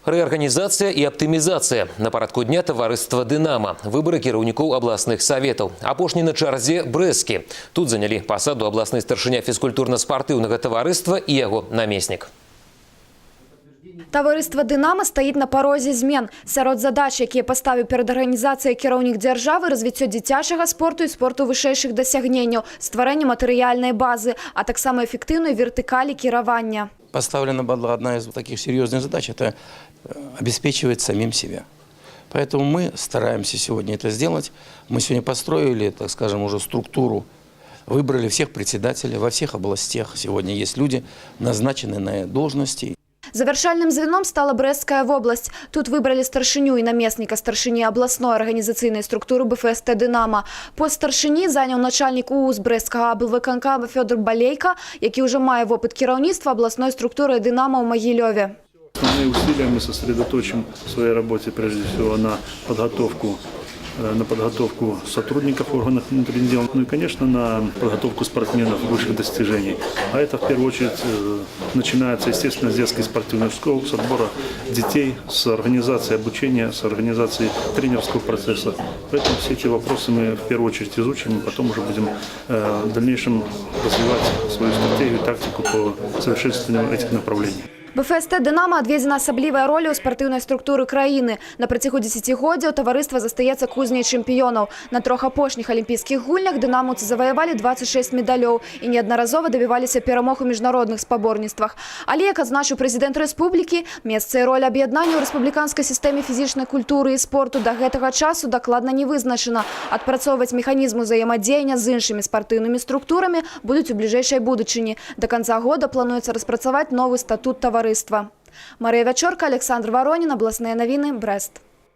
Рэарганізацыя і аптымізацыя. На парадку дня таварыства «Дынама». Выбары кіраўнікоў абласных саветаў. Апошні на чарзе брэсцкі. Тут занялі пасаду абласны старшыня фізкультурна-спартыўнага таварыства і яго намеснік. Таварыства «Дынама» стаіць на парозе змен. Сярод задач, якія паставіў перад арганізацыяй кіраўнік дзяржавы, развіццё дзіцячага спорту і спорту вышэйшых дасягненняў, стварэнне матэрыяльнай базы, а таксама эфектыўнай вертыкалі кіравання. Поставлена была одна из таких серьезных задач – это обеспечивать самим себя. Поэтому мы стараемся сегодня это сделать. Мы сегодня построили, так скажем, уже структуру, выбрали всех председателей во всех областях. Сегодня есть люди, назначенные на должности. Завяршальным звеном стала Брэсцкая вобласць. Тут выбралі старшыню і намесніка старшыні абласной арганізацыйнай структуры БФСТ «Дынама». Пост старшыні заняў начальнік УУС Брэсцкага аблвыканкама Фёдар Балейка, які ўжо мае вопыт кіраўніцтва абласной структуры «Дынама» ў Магілёве. Основные усилия мы сосредоточим в своей работе прежде всего на подготовку сотрудников органов внутренних дел, ну и, конечно, на подготовку спортсменов высших достижений. А это, в первую очередь, начинается, естественно, с детской спортивных школ, с отбора детей, с организации обучения, с организации тренерского процесса. Поэтому все эти вопросы мы в первую очередь изучим, и потом уже будем в дальнейшем развивать свою стратегию, тактику по совершенствованию этих направлений. БФСТ «Дынама» адведзена асаблівая роля ў спартыўнай структуры краіны. На працягу дзесяцігоддзяў таварыства застаецца кузняй чэмпіёнаў. На трох апошніх алімпійскіх гульнях дынамаўцы заваявалі 26 медалёў і неаднаразова дабіваліся перамог у міжнародных спаборніцтвах. Але, як адзначыў прэзідэнт рэспублікі, месца і роля аб'яднання ў рэспубліканскай сістэме фізічнай культуры і спорту да гэтага часу дакладна не вызначана. Адпрацоўваць механізм узаемадзеяння з іншымі спартыўнымі структурамі будуць у бліжэйшай будучыні. Да канца года плануецца распрацаваць новы статут таварыства. Марыя Вячорка, Аляксандр Варонін, абласныя навіны, Брэст.